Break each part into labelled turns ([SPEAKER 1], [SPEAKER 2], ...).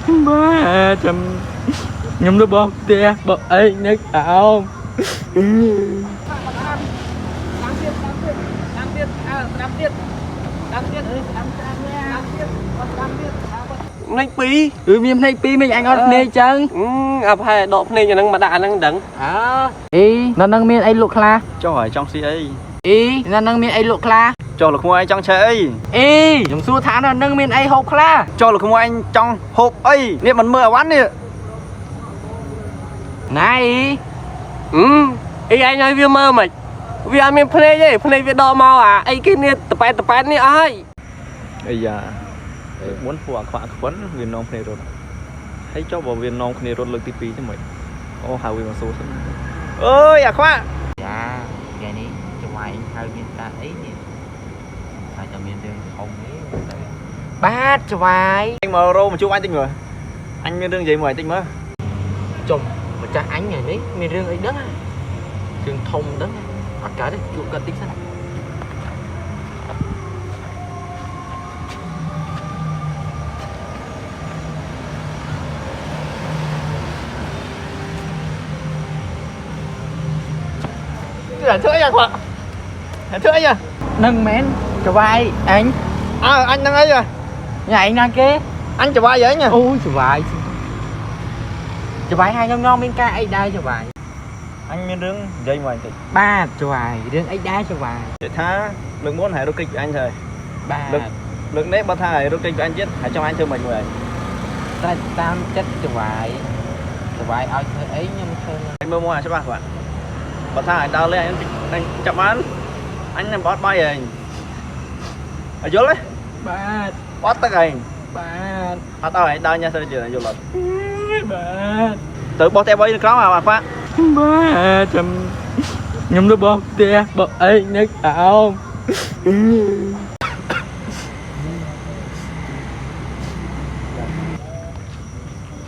[SPEAKER 1] បាទចាំខ្ញុំទៅបោះផ្ទះបោះអីនៅក្រោម
[SPEAKER 2] តាមទៀតតាមទៀតតាមទៀតអើតាមទៀតតាមទៀតអើតាមតាមតាមទៀតតាមទៀតភ្នែកពីរ
[SPEAKER 1] គឺមានភ្នែកពីរមិនអញអត់ភ្នែកចឹង
[SPEAKER 2] អឺអាផែដកភ្នែកអាហ្នឹងមកដាក់អាហ្នឹងដឹង
[SPEAKER 1] អើអីនៅនឹងមានអីលក់ខ្លះ
[SPEAKER 3] ចុះហើយចង់ស៊ីអី
[SPEAKER 1] អីនៅនឹងមានអីលក់ខ្លះ
[SPEAKER 3] ចុះលោកក្មួយឯងចង់ឆេអី
[SPEAKER 1] អីខ្ញុំសួរថានៅនឹងមានអីហូបខ្លះ
[SPEAKER 3] ចុះលោកក្មួយឯងចង់ហូបអីនេះមិនមើលអវ៉ាន់នេះ
[SPEAKER 1] ណៃ
[SPEAKER 2] អឺអីឯងឲ្យវាមើលមិនវាអត់មានភ្នែកទេភ្នែកវាដកមកអាអីគេនេះតប៉ែតប៉ែតនេះអស់ហើយ
[SPEAKER 3] អាយ៉ាមុនពួកអាខ្វាក់ខ្វិនវានាំគ្នារត់ហើយចុះបើវានាំគ្នារត់លើកទី2ទៅមិនអូហៅវាមកសួរសិនអើយអាខ្វាក់
[SPEAKER 1] យ៉ាថ្ងៃនេះចវាយហៅមានការអីនេះថាจะមានរឿងធំនេះទៅបាទចវាយ
[SPEAKER 3] អញមករោមកជួបអញតិចមើលអញមានរឿងនិយាយមួយអញតិចមើល
[SPEAKER 1] ចុំម្ចាស់អញថ្ងៃនេះមានរឿងអីដឹងរឿងធំដឹងអត់កើតទេជួបគាត់តិចសិន
[SPEAKER 3] ធ្វើអីអាខ្វាក់ធ្វើអីអា
[SPEAKER 1] នឹងមែនចវាយអញ
[SPEAKER 3] អើអញហ្នឹងអី
[SPEAKER 1] ញ៉ៃណាគេ
[SPEAKER 3] អញចវាយអី
[SPEAKER 1] អូចវាយចវាយហើយងងមានការអីដែរចវាយ
[SPEAKER 3] អញមានរឿងនិយាយមួយអញតិច
[SPEAKER 1] បាទចវាយរឿងអីដែរចវាយ
[SPEAKER 3] និយាយថាលើកមុនហើយរត់គេចពីអញទៅហើយ
[SPEAKER 1] បាទ
[SPEAKER 3] លើកនេះបើថាហើយរត់គេចពីអញទៀតហើយចង់អញធ្វើមិនមួយអញ
[SPEAKER 1] ត្រាច់តាមចិត្តចវាយចវាយឲ្យធ្វើអីខ្ញុំធ្វើ
[SPEAKER 3] អញមើលមកអាច្បាស់បាទបើថាឲ្យដើរលេងអញអញចាប់បានអញនឹងបត់បាយឯងអយល់ទេ
[SPEAKER 1] បាទ
[SPEAKER 3] បត់ទឹកឯង
[SPEAKER 1] បាទ
[SPEAKER 3] អត់ឲ្យឯងដើរញ៉ាំស្រីទៀតយល់អត់
[SPEAKER 1] បាទ
[SPEAKER 3] ទៅបោះតែបីនៅក្រោមអាហ្វាក់
[SPEAKER 1] បាទចាំខ្ញុំទៅបោះផ្ទះបោះអីនៅក្រោម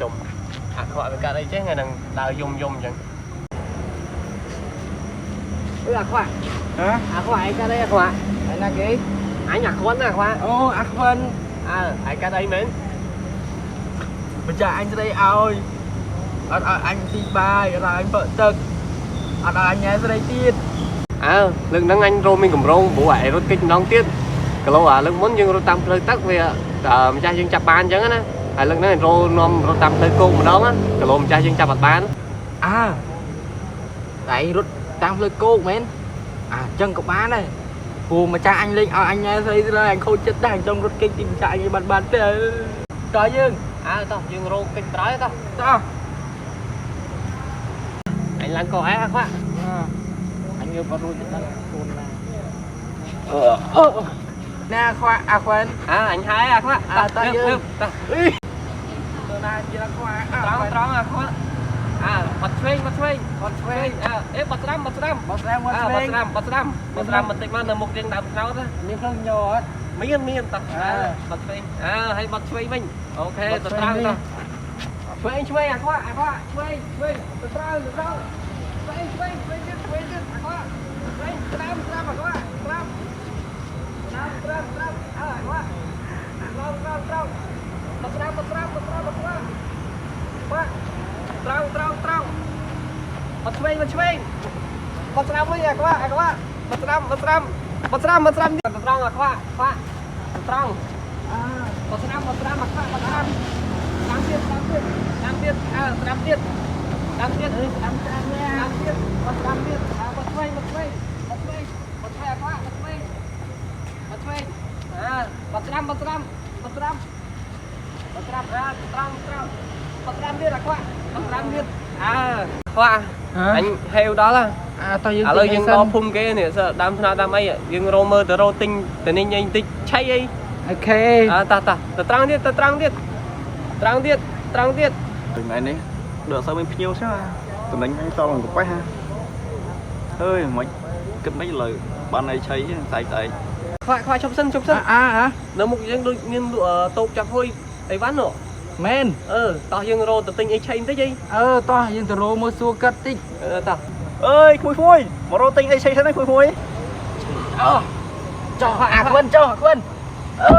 [SPEAKER 2] ចុំអាខ្វាក់វាកើតអីចេះថ្ងៃហ្នឹងដើរយំយំអញ្ចឹងអឺអាខ្វាក់
[SPEAKER 3] ហ៎
[SPEAKER 2] អាខ្វាក់ឯងកើតអីអាខ្វាក់
[SPEAKER 1] ហើយណាគេ
[SPEAKER 2] អញអាខ្វិនណាអាខ្វាក់
[SPEAKER 1] អូអាខ្វិន
[SPEAKER 2] អើឯងកើតអីមែន
[SPEAKER 1] ម្ចាស់អញស្រីឲ្យអត់ឲ្យអញស៊ីបាយអត់ឲ្យអញពឹកទឹកអត់ឲ្យអញញ៉ែស្រីទៀត
[SPEAKER 2] អើលើកហ្នឹងអញរោមានកម្រងព្រោះឯងរត់គេចម្ដងទៀតគីឡូអាលើកមុនយើងរត់តាមផ្លូវទឹកវាម្ចាស់យើងចាប់បានអញ្ចឹងណាហើយលើកហ្នឹងអញរោនាំរត់តាមផ្លូវគោកម្ដងណាគីឡូម្ចាស់យើងចាប់អត់បាន
[SPEAKER 1] អើតែឯងរត់តាមផ្លូវគោកមែនអាអញ្ចឹងក៏បានដែរព្រោះម្ចាស់អញលេងឲ្យអញញ៉ែស្រីស្រីអញខូចចិត្តដែរអញ្ចឹងរត់គេចទីម្ចាស់អញឲ្យបានបានទេតើយើង
[SPEAKER 2] អើតោះយើងរោកិច្ចប្រយតោះ
[SPEAKER 1] តោះ
[SPEAKER 2] អញឡើងកអែអាខ្វាក់
[SPEAKER 1] អញងើបអត់រួចទៅដល់ខ្លួនណាអឺណាខ្វាក់អាខ្វិន
[SPEAKER 2] អើអញហើយអាខ្វាក់
[SPEAKER 1] អើតោះយើង
[SPEAKER 2] តោះ
[SPEAKER 1] ទៅណាជាខ្វាក់
[SPEAKER 2] ត្រង់ត្រង់អាខ្វាក់អើបាត់ឆ្វេងបាត់ឆ្វេងបាត់ឆ្វេងអើអេបាត់ស្ដាំបាត់ស្ដាំ
[SPEAKER 1] បោះស្រាម
[SPEAKER 2] អើ
[SPEAKER 1] មក
[SPEAKER 2] បាត់ស្ដាំបាត់ស្ដាំបាត់ស្ដាំបន្តិចមកនៅមុខយើងដើមស្នោតណា
[SPEAKER 1] មានផ្លូវញ័រអត់
[SPEAKER 2] មានមានតោះ
[SPEAKER 1] អើ
[SPEAKER 2] បាត់ឆ្វេងអើហើយបាត់ឆ្វេងវិញអូខេ
[SPEAKER 1] បាត់
[SPEAKER 2] ទៅ
[SPEAKER 1] ឆ្វេងវិញ
[SPEAKER 2] ត្រង់តោះឆ្វេងឆ្វេងអាខ្វាក់អាខ្វាក់ឆ្វេងឆ្វេងទៅត្រង់ទៅត្រង់ឆ្វេងឆ្វេងឆ្វេងទៀតឆ្វេងទៀតអាខ្វាក់ឆ្វេងស្ដាំស្ដាំអាខ្វាក់ស្ដាំស្ដាំស្ដាំស្ដាំអើអាខ្វាក់ត្រង់ត្រង់ត្រង់បាត់ស្ដាំបាត់ស្ដាំបាត់ស្ដាំអាខ្វាក់ខ្វាក់ត្រង់ត្រង់ត្រង់បាត់ឆ្វេងបាត់ឆ្វេងបាត់ស្ដាំវិញអាខ្វាក់អាខ្វាក់បាត់ស្ដាំបាត់ស្ដាំបាត់ស្ដាំបាត់ស្ដាំទៅត្រង់អាខ្វាក់ខ្វាក់ទៅត្រង់
[SPEAKER 1] អើ
[SPEAKER 2] បាត់ស្ដាំបាត់ស្ដាំអាខ្វាក់បាត់ស្ដាំស្ដាំទៀតស្ដាំទៀតស្ដាំទៀតអើស្ដាំទៀតស្ដាំទៀតអឺស្ដាំ
[SPEAKER 1] ស្រាមញ៉ា
[SPEAKER 2] ស្ដាំទៀតបាត់ស្ដាំទៀតអើបាត់ឆ្វេងបាត់ឆ្វេងបាត់ឆ្វេងបាត់ឆ្វេងអាខ្វាក់បាត់ឆ្វេងបាត់ឆ្វេងអើបាត់ស្ដាំបាត់ស្ដាំបាត់ស្ដាំបាត់ស្ដាំអើត្រង់ត្រង់បាត់ស្ដាំទៀតអាខ្វាក់បាត់ស្ដាំទៀតអើខ្វាក់អញហេវដល់ហ่ะ
[SPEAKER 1] អើតោះយើង
[SPEAKER 2] ឥឡូវយើងដល់ភូមិគេនេះសើដើមថ្នោតដើមអីយើងរកមើលទៅរកទិញទៅនេះញ៉ៃបន្តិចឆៃអី
[SPEAKER 1] អូខេ
[SPEAKER 2] អើតោះតោះទៅត្រង់ទៀតទៅត្រង់ទៀតត្រង់ទៀតត្រង់ទៀត
[SPEAKER 3] ថ្ងៃនេះដូចអត់សូវមានភ្ញៀវទេតំណែងអញតល់នឹងកាប៉េះហ่ะអើយមិនគិតមិនលើបានអីឆៃស្អែកស្អែក
[SPEAKER 2] ខ្វាក់ខ្វាក់ឈប់សិនឈប់សិន
[SPEAKER 1] អើអើ
[SPEAKER 2] នៅមុខយើងដូចមានលក់តូបចាប់ហុយអីវ៉ាន់នោះ
[SPEAKER 1] មែន
[SPEAKER 2] អឺតោះយើងរកទៅទិញអីឆៃបន្តិចអី
[SPEAKER 1] អឺតោះយើងទៅរកមើលសួរកាត់តិច
[SPEAKER 2] អឺតោះ
[SPEAKER 3] អើយក្មួយក្មួយមករកទិញអីឆៃសិនណាក្មួយក្មួយ
[SPEAKER 1] អូចុះអាខ្វិនចុះអាខ្វិនអឺ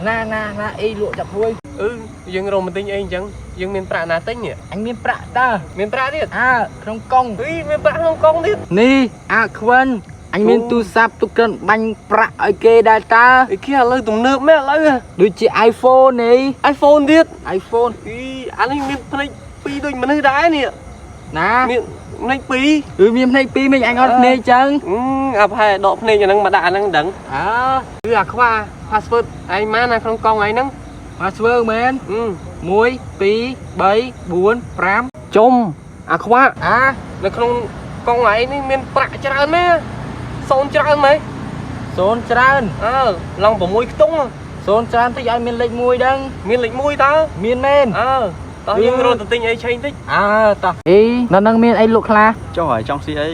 [SPEAKER 1] ណាណាណាអីលក់ចាប់ហួយ
[SPEAKER 2] អឺយើងរកមកទិញអីអញ្ចឹងយើងមានប្រាក់ណាទិញនេះ
[SPEAKER 1] អញមានប្រាក់តើ
[SPEAKER 2] មានប្រាក់ទៀត
[SPEAKER 1] អើក្នុងកុង
[SPEAKER 2] អីមានប្រាក់ក្នុងកុងទៀត
[SPEAKER 1] នេះអាខ្វិនអញមានទូរស័ព្ទទុកក្រិនបាញ់ប្រាក់ឲ្យគេដែរតើ
[SPEAKER 2] អីគេឥឡូវទំនើបមែនឥឡូវ
[SPEAKER 1] ដូចជា iPhone នេះ
[SPEAKER 2] iPhone ទៀត
[SPEAKER 1] iPhone
[SPEAKER 2] អីអានេះមានភ្នែកពីរដូចមនុស្សដែរនេះ
[SPEAKER 1] ណា
[SPEAKER 2] មានភ្នែកពីរ
[SPEAKER 1] គឺមានភ្នែកពីរមិញអញអត់ភ្នែកចឹង
[SPEAKER 2] អឺអាផែដកភ្នែកអាហ្នឹងមកដាក់អាហ្នឹងមិនដឹង
[SPEAKER 1] អើ
[SPEAKER 2] គឺអាខ្វះ password ឯងម៉ានណាក្នុងកុងឯងហ្នឹង
[SPEAKER 1] មកស្វើមែន
[SPEAKER 2] អឺ
[SPEAKER 1] 1 2 3 4 5
[SPEAKER 2] ជុំអាខ្វះ
[SPEAKER 1] អា
[SPEAKER 2] នៅក្នុងកុងឯងនេះមានប្រាក់ច្រើនមែនសូនច្រើនមែន
[SPEAKER 1] សូនច្រើន
[SPEAKER 2] អើឡង6ខ្ទង់
[SPEAKER 1] សូនច្រើនតិចឲ្យមានលេខ1ដឹង
[SPEAKER 2] មានលេខ1តើ
[SPEAKER 1] មានមែន
[SPEAKER 2] អើតោះយើងរត់ទៅទិញអីឆេងតិច
[SPEAKER 1] អើតោះអីនៅនឹងមានអីលក់ខ្លះ
[SPEAKER 3] ចុះហើយចង់ស៊ីអី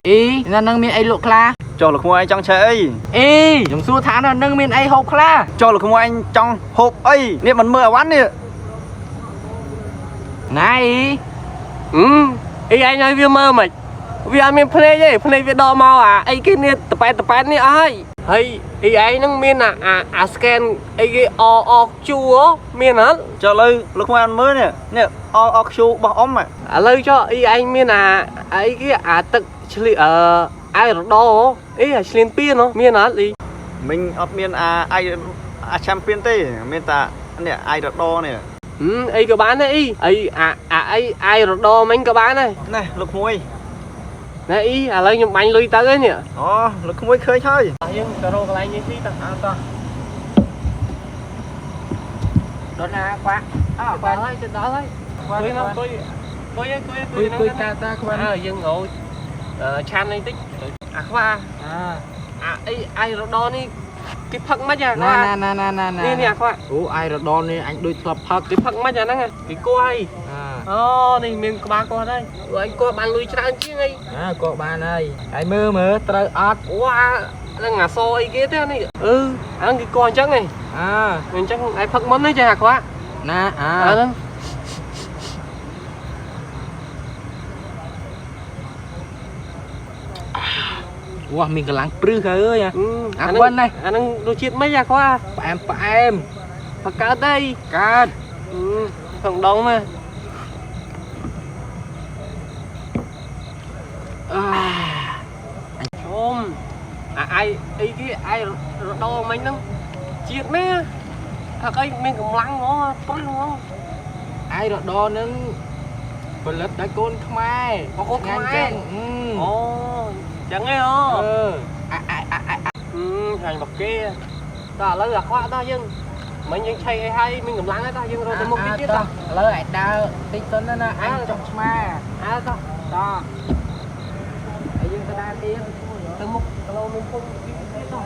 [SPEAKER 1] អីនៅនឹងមានអីលក់ខ្លះ
[SPEAKER 3] ចុះលោកក្មួយឯងចង់ឆេអី
[SPEAKER 1] អីខ្ញុំសួរថានៅនឹងមានអីហូបខ្លះ
[SPEAKER 3] ចុះលោកក្មួយឯងចង់ហូបអីនេះមិនមើលអវ៉ាន់នេះ
[SPEAKER 1] ណៃ
[SPEAKER 2] អឺអីឯងឲ្យវាមើលមិនវាអត់មានភ្នែកទេភ្នែកវាដកមកអាអីគេនេះតប៉ែតតប៉ែតនេះអស់ហើយហើយអីឯងហ្នឹងមានអាអាអា scan អីគេអអជួមានអត់
[SPEAKER 3] ចុះឥឡូវលោកក្មួយអត់មើលនេះនេះអអខ្ជូរបស់អ៊ំ
[SPEAKER 2] ឥឡូវចុះអីឯងមានអាអីគេអាទឹកឆ្លៀអឺអាយរដោអីអាឆ្លៀនពៀនហ៎មានអត់អី
[SPEAKER 3] មិញអត់មានអាអាយអាឆាំពៀនទេមានតែនេះអាយរដនេះ
[SPEAKER 2] ហឹមអីក៏បានដែរអីអីអាអាអីអាយរដោមិញក៏បានដែរ
[SPEAKER 3] ណែលោកក្មួយ
[SPEAKER 2] ណែអីឥឡូវខ្ញុំបាញ់លុយទៅហើយនេះ
[SPEAKER 3] អូលោកក្មួយឃើញហើយ
[SPEAKER 2] តោះយើងទៅរកកន្លែងនេះទីតោះ
[SPEAKER 1] អើតោះដល់ណាខ្វាក់អើខ្វាក់
[SPEAKER 2] ដល់ហើយទៅដល់ហើយអង្គុយមកអង្គុយអង្គុយអង្គុយ
[SPEAKER 1] គុយគុយតាតាខ្វាក់
[SPEAKER 2] អើយើងរកឆាន់នេះតិចអាខ្វះ
[SPEAKER 1] អើ
[SPEAKER 2] អាអីអាយរដោនេះគេផឹកមិនអាខ្វះ
[SPEAKER 1] ណាណាណាណាណា
[SPEAKER 2] នេះនេះអាខ្វះ
[SPEAKER 1] អូអាយរដនេះអញដូចធ្លាប់ផឹក
[SPEAKER 2] គេផឹកមិនអាហ្នឹងគេគោះហើយ
[SPEAKER 1] អើ
[SPEAKER 2] អូនេះមានក្បាលគាត់ហើយអញគាត់បានលុយច្រើនជាងអី
[SPEAKER 1] អើក៏បានហើយហើយមើលមើលត្រូវអត់
[SPEAKER 2] អូអាហ្នឹងអាសអីគេទេនេះអឺអាហ្នឹងគេគោះអញ្ចឹងឯង
[SPEAKER 1] អើ
[SPEAKER 2] អញ្ចឹងឯងផឹកមុនទេចេះអាខ្វះ
[SPEAKER 1] ណាអើ
[SPEAKER 2] អាហ្នឹង
[SPEAKER 1] វ៉ាមានកម្លាំងព្រឹសហើយអើយ
[SPEAKER 2] អា
[SPEAKER 1] អាខ្វិននេះ
[SPEAKER 2] អាហ្នឹងរសជាតិមិនអាខ្វះ
[SPEAKER 1] ផ្អែមផ្អែម
[SPEAKER 2] ផឹកកើតទេ
[SPEAKER 1] កើត
[SPEAKER 2] ផឹកម្ដងមក
[SPEAKER 1] អើ
[SPEAKER 2] ជុំអាអាយអីគេអាយរដោមិញហ្នឹងជាតិមែនផឹកអីមានកម្លាំងហ្មងព្រឹសហ្មង
[SPEAKER 1] អាយរដនឹងផលិតដោយកូនខ្មែរ
[SPEAKER 2] អូកូនខ្មែរ
[SPEAKER 1] ចឹង
[SPEAKER 2] អូចឹងឯងអូ
[SPEAKER 1] អឺអាអាអាអា
[SPEAKER 2] អឺខាញ់បកគេតោះឥឡូវអាខ្វាក់តោះយើងមិញយើងឆៃអីហើយមានកម្លាំងហើយតោះយើងរត់ទៅមុខតិចទៀតតោះ
[SPEAKER 1] ឥឡូវឯងដើរតិចសិនណាអញចុកឆ្មា
[SPEAKER 2] អើតោះ
[SPEAKER 1] តោះហើយយើងទៅដើរទៀត
[SPEAKER 2] ទៅមុខគីឡូមានពុំទៀតតោះ